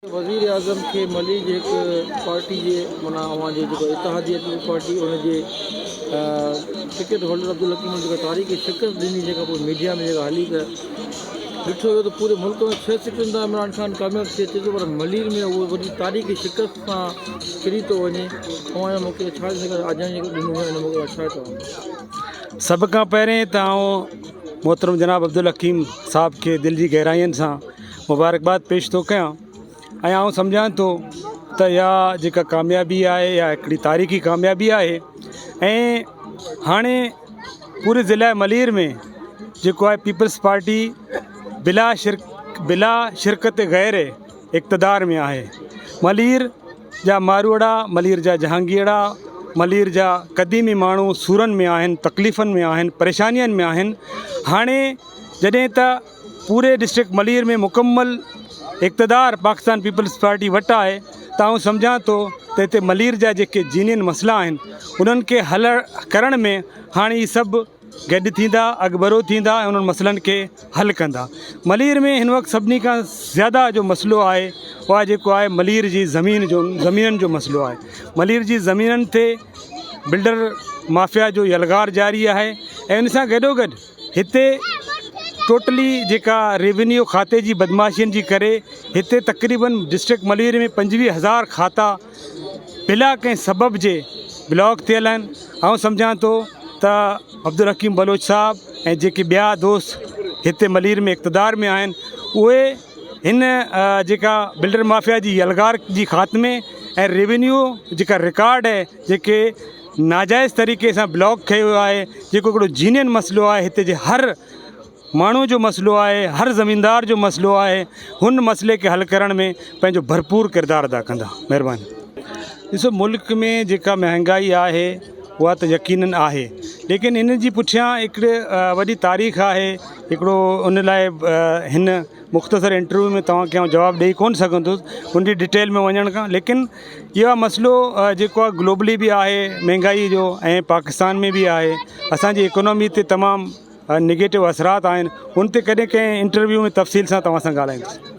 وزيراعظم کي ملي جي هڪ پارٽي جي معنيٰ اوهان جي جيڪو اتحادي پيپلز پارٽي ان جي ٽڪيٽ هولڊر عبدالحڪيم جيڪا تاريخي شڪست ڏني جيڪا پوء ميڊيا ۾ جيڪا هلي ته ڏٺو ويو ته پوري ملڪ ۾ ڇهه سيٽن تان عمران خان ڪامياب ٿي اچي ٿو پر ملير ۾ اهو وڏي تاريخي شڪست سان ڪري ٿو وڃي اوهان جو موقعي تي ڇا آجيان جيڪو ڏنو ويو ان موقعي تي ڇا چوندو؟ سڀ کان پهرين ته آئون محترم جناب عبدالحڪيم صاحب کي دل جي گهرائين سان مبارڪباد پيش ٿو ڪيان ۽ آئون سمجهان ٿو ته اها جيڪا ڪاميابي آهي اها هڪڙي تاريخي ڪاميابي آهي ۽ هاڻي پوري ضلع ملير ۾ جيڪو آهي پيپلز پارٽي بلا شرڪ بلا شرڪت غير اقتدار ۾ آهي ملير جا ماروئڙا ملير جا جهانگيئڙا ملير جا قديمي ماڻهو سورن ۾ آهن تڪليفن ۾ آهن پريشانين ۾ آهن هاڻي جڏهن ته پوري ڊسٽرڪٽ ملير ۾ مڪمل اقتدار پاڪستان پيپلز پارٽي وٽ آهي ته آئون سمجهان ٿو ته هتي ملير جا جيڪي جينين مسئلا آهن انهن کي حل ڪرڻ ۾ هاڻي هي سڀ گڏ ٿيندا اڳڀرو ٿيندا ۽ انهن مسئلن کي حل ڪندا ملير ۾ هن وقت سڀني کان زياده جو مسئلو آهي اها جيڪو آهي ملير جي زمين جو زمينن جو مسئلو آهي ملير جي زمينن تي بلڊر مافيا جو يلغار جاري آهي ۽ ان سان گڏو گڏ هتي ٽوٽلي جيڪا ريونيو کاتي جي بدمعاشين جي ڪري هتي تقريبن ڊسٽرڪٽ ملير ۾ 25 هزار کاتا بلا ڪنهن سبب جي بلاڪ ٿيل آهن. آئون سمجهان ٿو ته عبدالحڪيم بلوچ صاحب ۽ جيڪي ٻيا دوست هتي ملير ۾ اقتدار ۾ آهن اهي هن جيڪا بلڊر مافيا جي يلغار جي خاتمي ۽ ريونيو جيڪا رڪارڊ آهي جيڪي ناجائز طريقي سان بلاڪ ڪيو ويو آهي جيڪو هڪڙو جينين مسئلو آهي هتي جي هر ماڻهو جو مسئلو آهي هر زميندار جو مسئلو آهي هن مسئلي کي حل ڪرڻ ۾ پنهنجو ڀرپور ڪردار ادا ڪندا مهرباني. ڏسو ملڪ ۾ جيڪا مهانگائي آهي اها ته يقينن آهي ليڪن ان جي پٺيان هڪڙي وڏي تاريخ آهي هڪڙو ان لاء هن مختصر انٽرويو ۾ توهان کي آئون جواب ڏئي ڪونه سگهندس ان جي ڊٽيل ۾ وڃڻ کان ليڪن اهو مسئلو جيڪو آهي گلوبلي به آهي مهنگائي جو ۽ پاڪستان ۾ به آهي اسانجي اڪانامي تي تمام نگيٽو اثرات آهن ان تي ڪڏهن ڪنهن انٽرويو ۾ تفصيل سان توهان سان ڳالهائيندس.